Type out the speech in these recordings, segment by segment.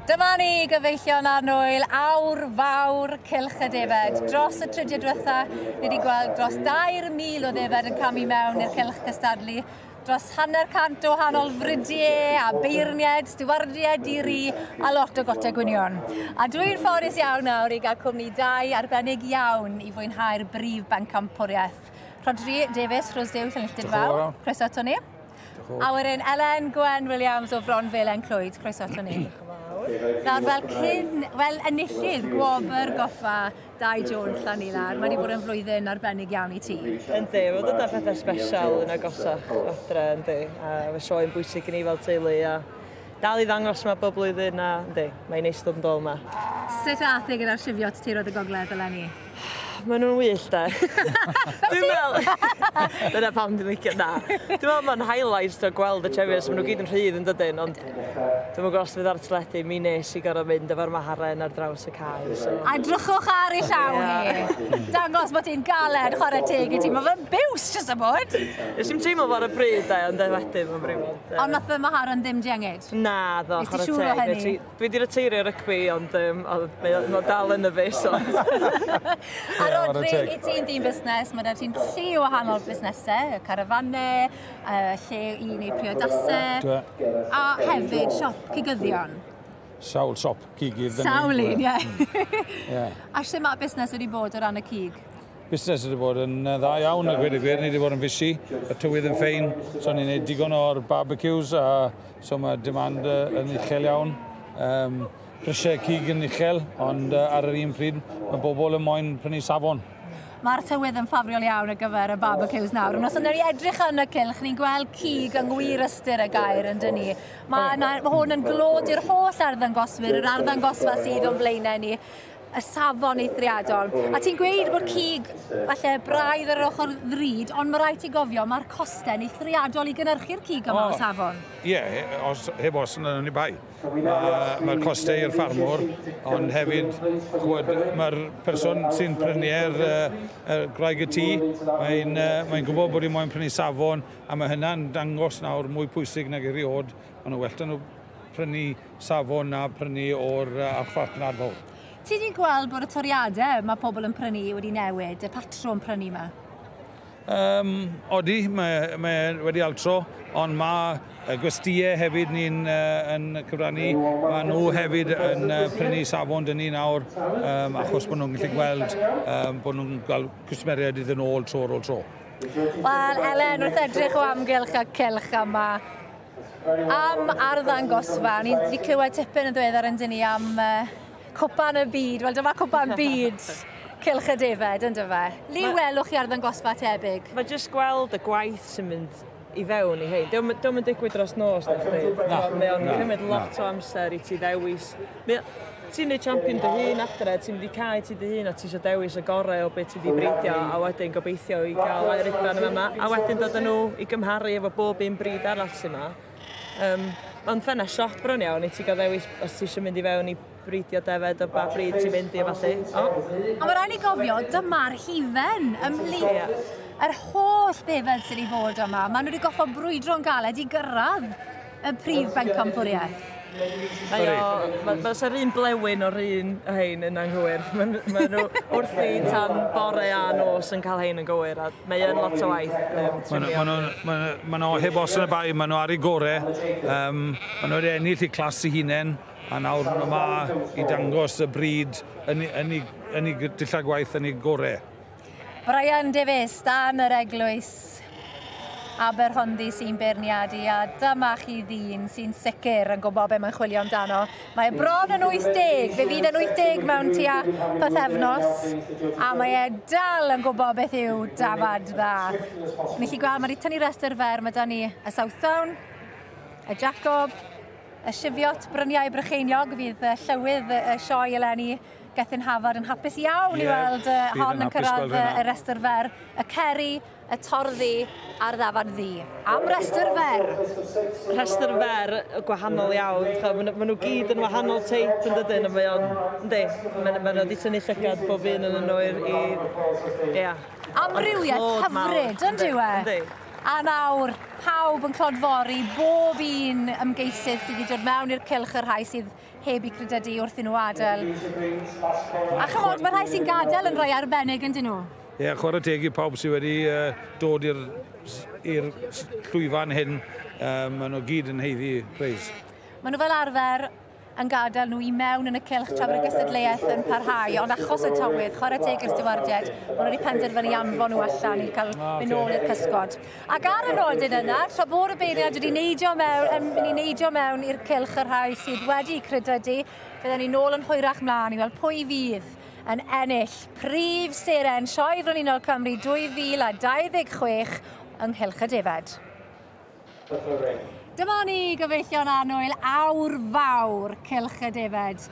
Dyma ni, gyfeillion annwyl, awr fawr Cylch y Defaid. Dros y tridiau diwetha, ni wedi gweld dros 2,000 o ddefaid yn camu mewn i'r cylch cystadlu. Dros 50 o wahanol fridiau a beirniaid, stiwardiaid di-ri a lot o gotau gwynion. A dwi'n ffodus iawn nawr i gael cwmni dau arbennig iawn i fwynhau'r brif bencampwriaeth. Rhodri Davies, Rhosdew, Llanilltud Fawr. Croeso ato ni. A wedyn Elen Gwen Williams o Fron Felen Clwyd, croeso ato ni. Nawr fel cyn, fel enillydd gwobr goffa Dai Jones Llanilar, mae wedi bod yn flwyddyn arbennig iawn i ti. Yndi, mae'n dod â phethau sbesial yn agosach adre, yndi. A mae sioe'n bwysig i ni fel teulu a dal i ddangos yma bob blwyddyn a yndi, mae'n neis dod yn dôl yma. Sut ath e gyda'r Cheviot Tiroedd y Gogledd eleni? Maen nhw'n wyllt de. Dwi'n meddwl... Dyna pam dwi'n licio... Na. Dwi'n meddwl mae'n highlights to gweld y Cheviots, maen nhw gyd yn rhydd yn dydyn, ond dwi'm yn gwybod os fydd ar teledu, mi nes i gorfod mynd efo'r maharen ar draws y cae. So. A drychwch ar ei llaw hi. Dangos bod hi'n galed, chwarae teg i ti. Mae fe'n biws, jyst y bod. Nes i'm teimlo fo ar y pryd de, ond wedyn mae'n brifo. Ond nath y maharen ddim diengyd? Na, ddo, chwarae teg. Nes ti siŵr o hynny? Dwi 'di reteirio rygbi ond yym o'dd mae o mae o dal yno fi so. A Rhodri, i ti'n dyn busnes, mae 'da ti'n llu o wahanol busnesau, y carafanne, y lle i wneud priodasau, a hefyd siop cigyddion. Sawl siop cigydd. Sawl un, ie. Hmm. A sut mae busnes wedi bod o ran y cig? Busnes wedi bod yn dda iawn, a gweud y gwir, ni wedi bod yn busy, y tywydd yn ffein, so ni'n gwneud digon o'r barbecues, a so mae demand yn uchel iawn. Um, prisiau cig yn uchel, ond ar yr un pryd, mae bobl yn moyn prynu safon. Mae'r tywydd yn ffafriol iawn ar gyfer y barbecues nawr. Ond os yna ni edrych yn y cylch, ni'n gweld cig yng ngwir ystyr y gair yn dyn ni. Mae, mae hwn yn glod i'r holl arddangoswyr, yr arddangosfa sydd o'n blaenau ni. y safon eithriadol. A ti'n gweud bod cig falle braidd ar yr ochr ddrud, ond mae rhaid ti gofio, mae'r costau'n eithriadol i gynhyrchu'r cig yma o safon. Ie, yeah, os, heb os yn yn ei bai. Mae'r ma costau i'r ffarmwr, ond hefyd, chwod, mae'r person sy'n prynu er, er gwraig y tŷ, mae'n mae gwybod bod hi'n moyn prynu safon, a mae hynna'n dangos nawr mwy pwysig nag erioed. Maen nhw well nhw prynu safon na prynu o'r archfarchnad fawr. Ti 'di gweld bod y toriadau mae pobl yn prynu wedi newid, y patrwm prynu 'ma? Um, odi, mae, mae wedi altro, ond mae gwestïau hefyd ni'n uh, yn cyfrannu. Mae nhw hefyd yn uh, prynu safon dyn ni nawr, um, achos bod nhw'n gallu gweld um, bod nhw'n gael cwsmeriaid iddyn nhw ôl tro ar ôl tro. Wel, Elen, wrth edrych o amgylch y cylch yma, Am arddangosfa, ni wedi clywed tipyn yn ddiweddar yn dyn ni am uh, cwpan y byd. Wel, dyma cwpan byd Cylch y Defed, yn dyfe? Le ma... welwch chi arddangosfa tebyg? Mae jyst gweld y gwaith sy'n mynd i fewn i hein. Dio'm yn digwydd dros nos, na chdi. Na. Mae o'n cymryd lot o amser i ti ddewis. Mae ti'n neud champion dy hun adre, ti'n mynd i cae ti dy hun a ti eisiau dewis y gorau o beth ti wedi breidio a wedyn gobeithio i gael air uban yma a wedyn dod â nhw i gymharu efo bob un brid arall sy'n yma. Um, Mae'n ffenest siop bron iawn i ti gael ddewis os ti eisiau mynd i fewn i bridio defed o ba bryd ti'n mynd i a falle. Oh. A mae rhaid ni gofio, dyma'r hufen ymhlith yeah. yr holl ddefed sydd wedi bod yma. Maen nhw wedi goffo brwydro'n galed i gyrraedd y prif bencampwriaeth. Mae o, mae ma sa'r un blewyn o'r un o hein yn anghywir. Mae ma nhw wrthi tan bore a nos yn cael hein yn gywir a mae yn lot o waith. Um, Mae nhw, ma nhw, ma ma nhw heb os yn y bai, mae nhw ar eu gore. Um, mae nhw wedi ennill eu clas eu hunain a nawr maen nhw yma i dangos y bryd yn, yn, yn, yn eu dillad gwaith yn eu gore. Brian Davies, dan yr eglwys Aberhonddu sy'n beirniadu a dyma chi ddyn sy'n sicr yn gwybod be mae'n chwilio amdano. Mae e bron yn 80, fe fydd yn 80 mewn tua pythefnos a mae e dal yn gwybod beth yw dafad dda. Ni chi gweld, mae wedi tynnu rhestr fer, mae da ni y Southdown, y Jacob, y Cheviot Bryniau Brycheiniog fydd llywydd y sioe eleni Gethin Hafod yn hapus iawn yeah, i weld hon yn cyrraedd y restr fer, y ceri, y torddi a'r ddafad ddu. Am restr fer! Rhestr fer gwahanol iawn. Maen nhw, ma nhw gyd yn wahanol teip yn dydyn, a mae o'n, yndi, maen ma nhw wedi tynnu llygad bob un yn nhw i'r, ia. Amrywiaeth hyfryd, yn dyw e? Yndi. A nawr, pawb yn clodfori bob un ymgeisydd sydd wedi dod mewn i'r cylch y rhai sydd heb eu credydu wrth i nhw adael. A chymod, mae rhai sy'n gadael yn rhai arbennig yn dyn nhw. Ie, yeah, chwarae teg i pawb sydd wedi dod i'r llwyfan hyn. Maen nhw gyd yn haeddu preis. Maen nhw fel arfer yn gadael nhw i mewn yn y cylch tra bod y gystadleuaeth yn parhau, ond achos y tywydd, chwarae teg i'r stiwardiaid, maen nhw wedi penderfynu anfon nhw allan i cael mynd nôl i'r cysgod. Ac ar y nodyn yna, tra bod y beirniad wedi neidio mewn, yn mynd i neidio mewn i'r cylch y rhai sydd wedi credydu, fydden ni nôl yn hwyrach mlaen i weld pwy fydd yn ennill prif seren Sioe Frenhinol Cymru 2026 yng Nghylch y Defaid. Dyma ni, gyfeillion annwyl, awr fawr Cylch y Defaid.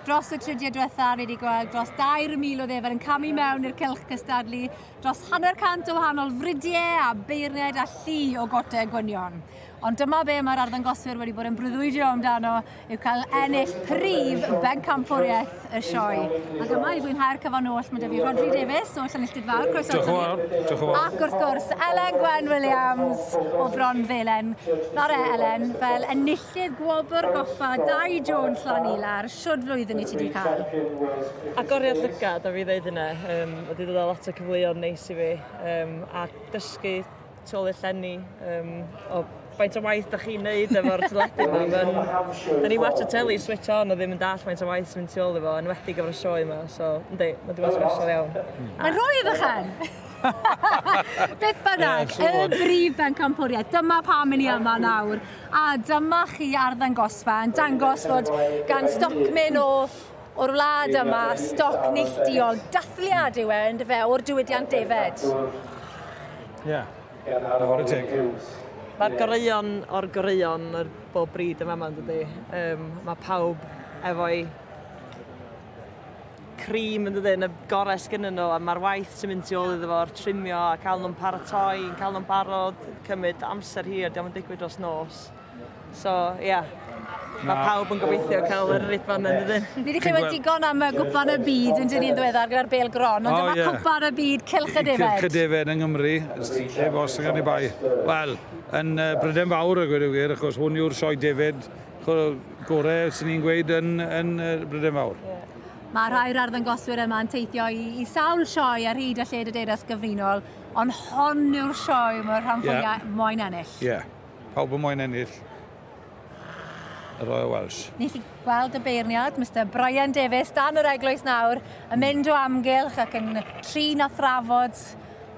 Dros y tridiau diwetha, ni wedi gweld dros 2,000 o ddefed yn camu mewn i'r cylch cystadlu, dros 50 o wahanol fridiau a beirniaid a llu o gotau gwynion. Ond dyma be mae'r arddangoswyr wedi bod yn breuddwydio amdano, yw cael ennill prif bencampwriaeth y sioe. Ac yma i fwynhau'r cyfan oll, mae 'da fi Rhodri Davies o Llanilltud Fawr, croeso ato ni. Diolch yn fawr. Ac wrth gwrs, Elen Gwen Williams o Bron Felen. Nawr e, Elen, fel enillydd gwobr goffa Dai Jones Llanilar, shwd flwyddyn i ti wedi cael? Agoriad llygad, a fi ddeud hynna. Wedi dod â lot o cyfleoedd neis i fi, a dysgu tu ôl i'r llenni o faint o waith da chi'n neud efo'r teledu yma. Ma'n... Da ni'n watch y teli, switch on, a ddim yn dall faint o waith sy'n mynd tu ôl i fo, enwedig efo'r sioe yma. So, yndi, mae'n wedi bod special iawn. Mae'n rhoi iddo chen! Beth bynnag, y brif bencampwriaeth, dyma pam i ni yma nawr. A dyma chi arddangosfa yn dangos fod gan stocmyn o o'r wlad yma stoc neilltuol, dathliad yw e, yndyfe, o'r diwydiant defed. Ie, yeah. Chwarae teg. Mae'r goreuon o'r goreuon ar bob bryd yma yma, dydy. Mae pawb efo'i cream yn dydy, yn y gorau sgynnyn nhw, a mae'r waith sy'n mynd tu ôl iddo fo'r trimio a cael nhw'n paratoi, yn cael nhw'n barod, cymryd amser hir, diolch yn digwydd dros nos. So, ie. Yeah. Mae pawb yn gobeithio cael yr rydfan yn dydyn. Ni wedi clywed digon am y gwpan y byd yn dyn ni'n ddiweddar gyda'r bêl gron, ond dyma cwpan y byd Cylch y Defaid. Cylch y Defaid yng Nghymru, heb os yn ei bai. Wel, yn Brydain Fawr, a gweud y gwir, achos hwn yw'r sioe defaid gorau sy'n ni'n gweud yn Brydain Fawr. Yeah. Mae rhai o'r arddangoswyr yma yn teithio i sawl sioe ar hyd a lled y Deyrnas Gyfunol, ond hon yw'r sioe mae'r rhan fwyaf moyn ennill. Ie, yeah. Pawb yn moyn ennill y Royal Welsh. Ni chi gweld y beirniad, Mr Brian Davies, dan yr eglwys nawr, yn mynd o amgylch ac yn trin a thrafod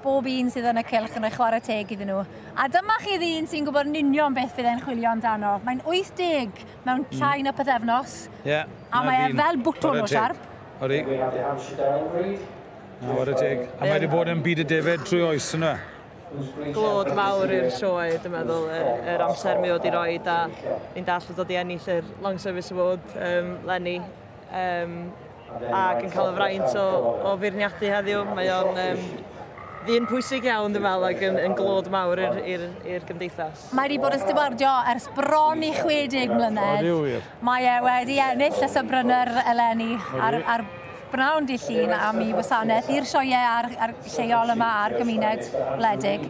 bob un sydd yn y cylch yn rhoi chwarae teg iddyn nhw. A dyma chi ddyn sy'n gwybod yn union beth fydd e'n chwilio amdano. Mae'n 80 mewn llai na pythefnos. Yeah, a mae e fel bwtwn o siarp. Odi. Na, chwarae teg. A mae wedi bod yn byd y defaid trwy oes yna. Glod mawr i'r sioe, dwi'n meddwl, yr amser mi wedi rhoi a ni'n dall fod wedi ennill yr Long Service Award leni ac yn cael y fraint o feirniadu heddiw. Mae o'n ddyn pwysig iawn, dwi'n meddwl, ac yn glod mawr i'r gymdeithas. Mae wedi bod yn stiwardio ers bron i 60 mlynedd. Odi wir. Mae e wedi ennill y Sub-Runner eleni ar bnawn dydd Llun am ei wasanaeth i'r sioeau a'r lleol yma a'r gymuned wledig.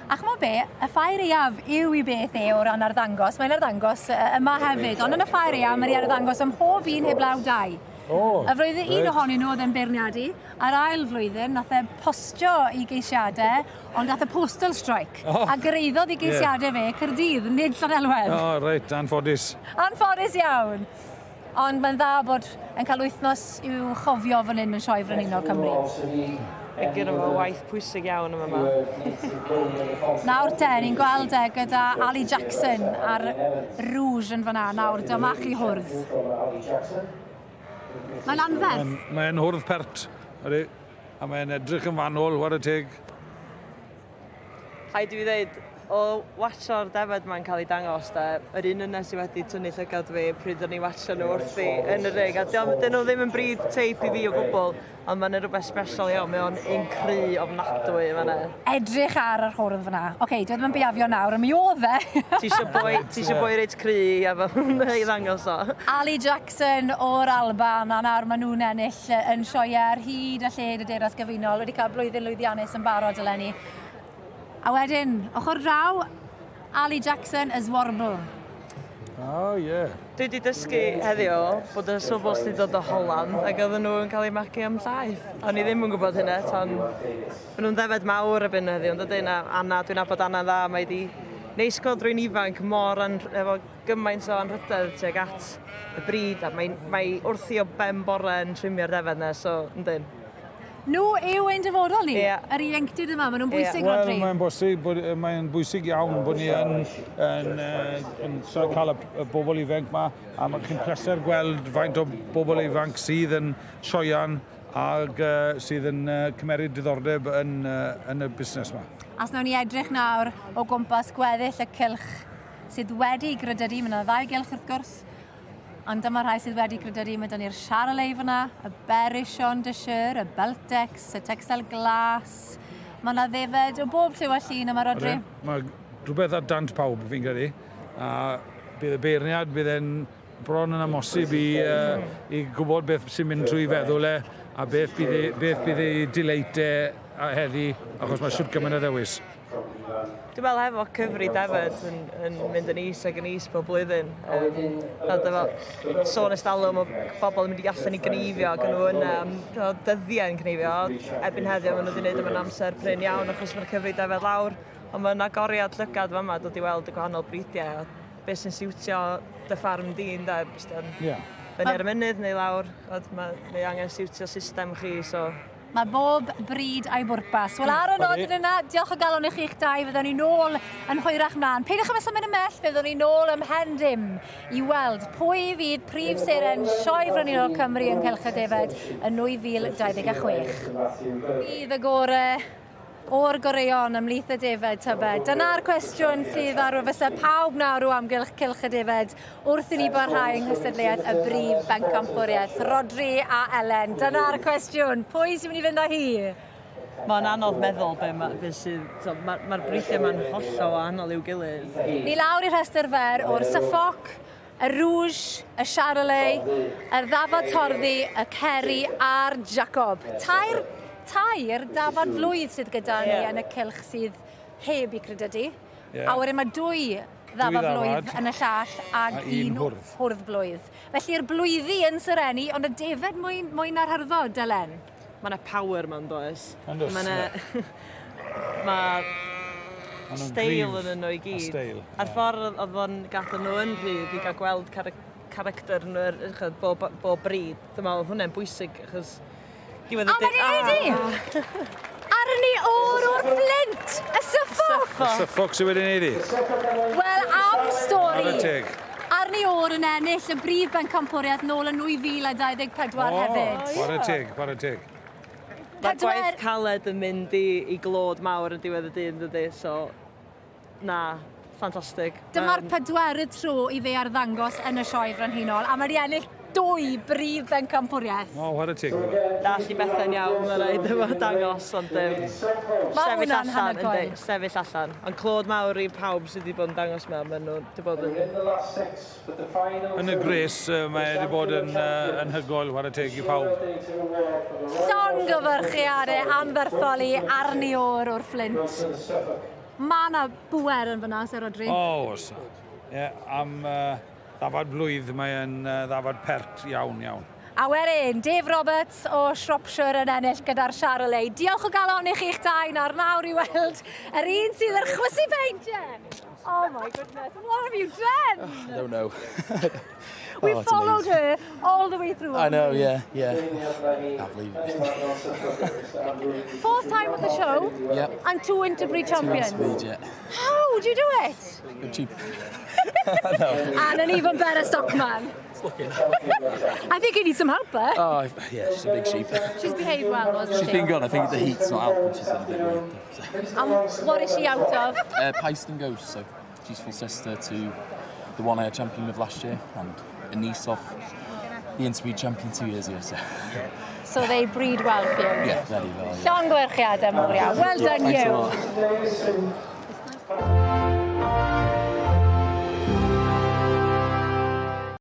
A ch'mod be, y ffair aeaf yw ei beth e o ran arddangos. Mae'n arddangos yma hefyd, ond yn y ffair aeaf mae wedi arddangos ym mhob un heblaw dau. Y flwyddyn un ohonyn nhw oedd e'n beirniadu, a'r ail flwyddyn nath e postio i geisiadau, ond nath y postal strike, a gyrhaeddodd i geisiadau fe Caerdydd, nid Llanelwedd. O, reit, anffodus. Anffodus iawn. Ond mae'n dda bod yn cael wythnos i'w chofio fan hyn yn Sioe Frenhinol Cymru. Mae gyda fo waith pwysig iawn yma. Nawr te, ni'n gweld e gyda Ali Jackson ar Rouge yn fanna. Nawr, dyma chi hwrdd. Mae'n anferth. Mae'n hwrdd pert, a mae'n edrych yn fanwl, whare teg. Rhaid i fi ddeud, o watcho'r defed ma'n cael ei dangos, de, yr un yna sydd wedi tynnu llygad fi pryd o'n i watcho nhw wrthi yn y rig. A dyn nhw ddim yn bryd teip i fi o gwbl, ond mae'n rhywbeth special iawn, mae o'n un cry ofnadwy yma. Edrych ar yr hwrdd fyna. Oce, okay, dwi ddim yn biafio nawr, ond mi oedd e. Ti eisiau boi reit cry efo i ddangos o. Ali Jackson o'r Alban, a nawr maen nhw'n ennill yn sioeau ar hyd a lled y Deyrnas Gyfunol, wedi cael blwyddyn lwyddiannus yn barod eleni. A wedyn, ochr draw, Ali Jackson as Warble. Oh, ie. Yeah. Dwi wedi dysgu heddiw bod y sobol sydd wedi dod o Holland ac oedden nhw yn cael eu magu am llaeth. O'n i ddim yn gwybod hynna tan... Maen nhw'n ddefed mawr erbyn heddiw, yn dydyn? A Anna, dwi'n nabod Anna dda, mae di neis gweld rwy'n ifanc mor efo gymaint o anrhydedd tuag at y bryd, a mae, mae wrthi o ben bore yn trimio'r defed yna, so yndyn. Nhw yw ein dyfodol ni, yeah. Yr ieuenctid yma, maen nhw'n bwysig, yeah. Rodri. Wel, mae'n bosib, bod, mae'n bwysig iawn bod ni yn, yn, yn, yn cael y, y bobl ifanc yma, a mae'n chi'n pleser gweld faint o bobl ifanc sydd yn sioian ag sydd yn cymeryd diddordeb yn, yn y busnes yma. A os nawn ni edrych nawr o gwmpas gweddill y cylch sydd wedi grydydu, mae yna ddau gylch wrth gwrs, ond dyma rhai sydd wedi grydydu, mae dyn ni'r Charolais fyna, y Berrichon de Cher, y Beltex, y Texel Glas. Mae yna ddefed o bob lliw a llun yma, Rodri. Mae rhywbeth ar dant pawb, fi'n credu. A bydd y beirniad, bydd e'n bron yn amosib i, i gwybod beth sy'n mynd trwy feddwl e a beth bydd ei, beth bydd ei delight e heddi, achos mae siwt gymaint o ddewis. Dwi'n meddwl hefo cyfri defed yn, yn mynd yn is ac yn is pob blwyddyn. Um, fel dyma, sôn ers talwm mae bobl yn mynd i allan i gneifio ac yn nhw yna am dyddiau yn cneifio. Erbyn heddiw maen nhw wedi gwneud yma'n amser prin iawn achos mae'r cyfri defed lawr. Ond mae'n agoriad llygad fama dod i weld y gwahanol bridiau a beth sy'n siwtio dy ffarm di, ynde? Yeah. Fyny ar y mynydd neu lawr, mae, mae angen siwtio system chi, so. Mae bob bryd a'i bwrpas. Wel, ar y nodyn yna, diolch o galon i chi'ch dau, fyddwn ni nôl yn hwyrach mlaen. Peidiwch â symud ymhell, fyddwn ni nôl ymhen dim i weld pwy fydd prif seren Sioe Frenhinol Cymru yng Nghylch y Defed yn 2026. Bydd y gore o'r goreuon ymhlith y defed tybed? Dyna'r cwestiwn sydd ar fysa pawb nawr o amgylch Cylch y Defed wrth i ni barhau yng nghystadleuaeth y brif bencampwriaeth. Rodri a Elen, dyna'r cwestiwn. Pwy sy'n mynd i fynd â hi? Mae'n anodd meddwl be, ma, be sydd... So, Mae'r ma bridiau yma'n hollol wahanol i'w gilydd. Ni lawr i'r rhestr fer o'r Suffolk, y Rouge, y Charolais, y ddafad torddu, y Kerry a'r Jacob. Tair, tair dafad flwydd sydd gyda ni yn y cylch sydd heb i credydu. Yeah. A wedyn mae dwy ddafad flwydd yn y llall ag a un hwrdd. Hwrdd blwydd. Felly'r blwyddi yn serenu, ond y defed mwy, mwy na'r hyrddod, Dylen. Mae yna power ma'n does. Ond oes. Mae yna... Mae steil yn nhw i gyd. Steil. A'r ffordd oedd o'n gadael nhw yn rhydd i gael gweld character nhw bob, bob bryd. Dwi'n meddwl oedd hwnna'n bwysig achos diwedd y dydd... A mae'n ei wneud i! Arni o'r o'r Flint! Y Suffolk! Y Suffolk sydd wedi neud i. Wel, am stori. Ar y teg. Arni o'r yn ennill y brif bencampwriaeth nôl yn 2024 hefyd. Chwarae teg, chwarae teg. Mae gwaith caled yn mynd i, i glod mawr yn diwedd y dydd, dydy, so na, ffantastig. Dyma'r pedwerydd tro i fe arddangos yn y Sioe Frenhinol, a mae wedi ennill dwy brif bencampwriaeth. O, chwarae teg. Dall i bethau'n iawn, mae'n rhaid efo dangos, ond Mae sefyll hwnna'n allan, anhygoel. Yndi, sefyll allan. Ond clod mawr i pawb sydd wedi bod yn dangos yma, maen nhw wedi bod yn... Yn y gres, mae wedi bod yn, anhygoel, chwarae teg i pawb. Llongyfarchiadau anferthol i Arni O'r o'r Flint. Mae yna bwer yn fyna, Sir Rodri. O, oes. Ie, am ddafad blwydd, mae'n ddafad pert iawn, iawn. A wedyn, Dave Roberts o Shropshire yn ennill gyda'r Charolais. Diolch o galon i chi'ch dau nawr, nawr i weld yr un sydd yn chwysu peintiau. Oh my goodness, what have you done? I don't know. We Oh, it's followed amazing. her all the way through. I know, yeah. Can't believe it. Fourth time at the show and two Interbreed champions. Speed, yeah. How do you do it? Good cheap. And an even better stockman. I think he needs some help there. Oh, yeah, she's a big sheep. She's behaved well, hasn't She's she? been good. I think the heat's not helping. She's been a bit weird. So. And what is she out of? Pyston Ghost, so she's full sister to the one I champion of last year and a niece of the Interbreed champion 2 years ago. So, So they breed well for you. Yeah, very well. Yeah. Llongyfarchiadau mawr iawn. Well done Thanks a you. lot.